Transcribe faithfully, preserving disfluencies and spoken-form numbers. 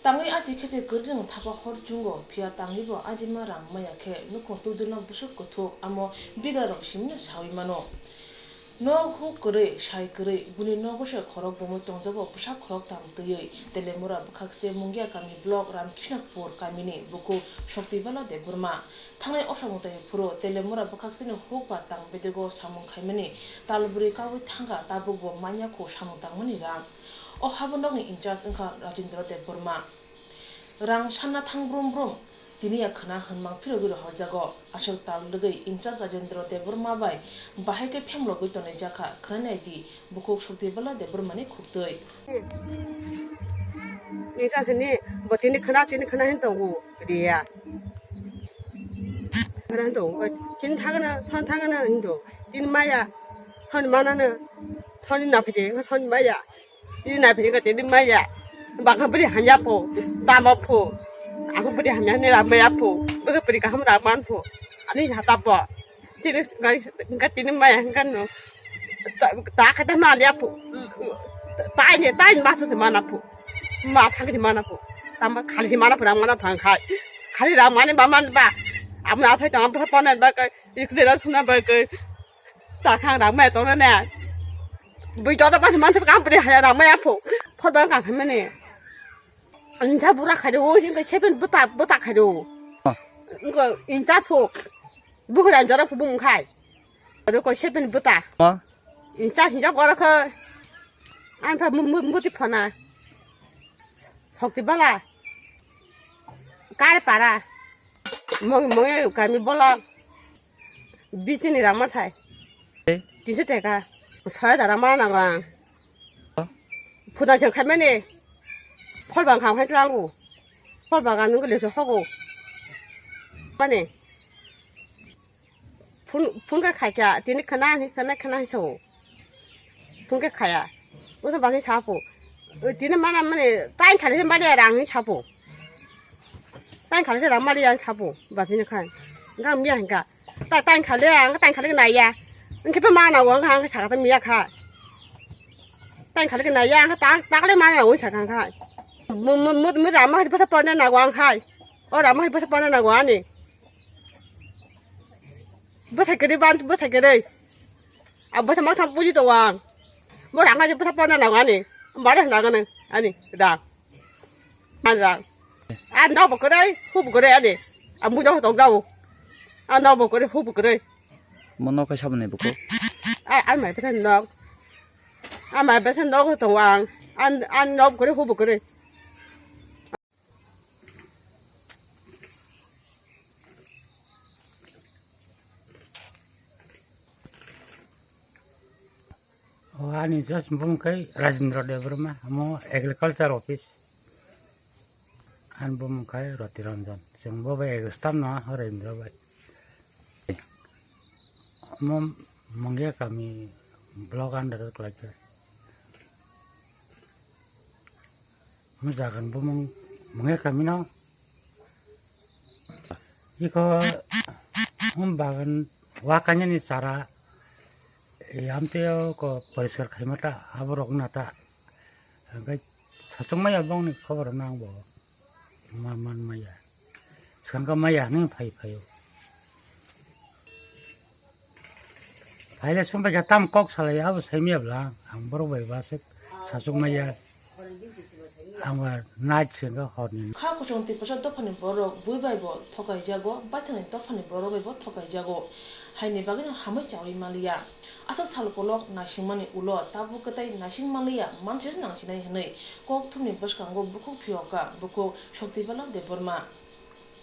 Tangwi achi khe se kwrwini thapa hor chungo, phiya tangwibo ajima ram maya khe nukhung tubdilno bwswk kuthuk, amo bigrarok simino sawi mano. Nok huk kwrwi, sai kwrwi, buni nogo se khorok bumui tongjago bwsa khoroktham twiwi. Telemura bwkhak site Mungia kami block Ramkrishnapur kamini bukhuk Shokti Bala Debbarma. Thangnai o samung tangphuru Telemura bwkhak siteni huk ba tang bedego samung khaimani talbwrwi kaui thangkha, tabukbo manya kho samung tangmani rang. O habonokni in charge wngkha Rajendra Debbarma. Rang sanna thang brum brum, tini ya khwna hwnmang phirogwi rohorjago. Aswk tal rwgwi in charge Rajendra Debbarma bai bahai khe phemlogwi tonwi jakha, khwnanai di bukhuk Shokti Bala Debbarmani khuktwi. Tini ta sini, bo tini khwna, tini khwna hin tongo, riya. Khwna hin tongo, tini thangna, thon thangna hin tongo. Tini maya, thon manana, thon na phide, thon maya. Tini na phide ka tini maya. Bangkha bri hamya pho, tamo pho. Ako bri hamya ni ra maya pho. Baka bri kaham ra man pho. Ani hata pho. Tini ngai, ngai tini maya hingkan no. Ta, ta kata ma liya pho. Ta ni, ta ni ma se mana pho. Ma thang ni mana pho. Tama khali mana pho, rang mana thang khai. Khali rang mani ba man ba. Am na thai tang am pho pa na ba kai. Ik de ra suna ba kai. Ta thang rang ma to na na. Bui to da ba man kam pri haya rang ma ya pho. Pho dang ka mane. Insa bura khai do, insa seven buta, buta khai do. Ah. Insa pho. Bukhra jora pho bung khai. Aro ko seven buta. Ma? Insa hinja gora kho. Ang tha mu-, mu-, muti phana. Shokti Bala. Kar para. Mong, mong e kami bola. Bisini rama thai. Eh? Tisa teka. Saya da rama nang ang. Oh. Phuna jeng khai mani. Phol bang khang hai tlangu. Phol bang ang nunggu leso hogo. Mani. Phun, phun ka khai kya, tini khana, khana, khana hai sao. Phun ka khaya. Usa bang sapo. Tini mana mani, tain khale mani rang sapo. Tain khale rang mani yang sapo. Ba tini khan. Gang mia hingka. Ta, tain khale ang, tain khale na ya. Ang kepe mana wang ang saka ta mia kha. Tain khale na ya, ang ta, ta khale mana wang saka kha. Mu, mu, mu, mu rama hai pata pona na wang hai. O rama hai pata pona na wang ni. Bwthai kwrwi ban, bwthai kwrwi. A bwthai ma thang puji to wang. Bo rang aje bwthai pona na wani. Mare na gane ani da. An da. An da bo kwrwi, hu bo kwrwi ani. A mu da to gawo. An da bo kwrwi, hu bo kwrwi. Mo no kai sabne buko. A, an mai bwthai nok. An mai bwthai nok to wang. An, an nok kwrwi, hu bo kwrwi. O ani just bumung khe Rajendra Debbarma, omo agriculture office. Ani bumung khe Roti Ranjan. Chwng bo bai ego staff no Rajendra bai. Omo Mungia kami block under o kwlai khe. Omo jaga ni bumung Mungia kami no. Iko, um, bagan wakanya ni chara, eh, amteo ko poriskar khaima ta, aborok na ta. Hingke sachung maya bongni khobor nang bo. Ma man maya. Sangka maya hwnwi phai phaio. Phaile sumbai khe tam kok salai abo saimaya bwla ang borok bai ba se sachukmaya. Ang ba night se wngkha horni. Kha kuchung Tiprasa dophani borok bui bai bo thokai jago, baithangni dophani borok bai bo thokai jago. Haini bagwino hamwi chaui manliya. Aswk sal kolok naisingmani ulo tabuk kwtai naising manliya, manse nangsinai hwnwi kok thumni bwskango bukhuk phiyokha bukhuk Shokti Bala Debbarma.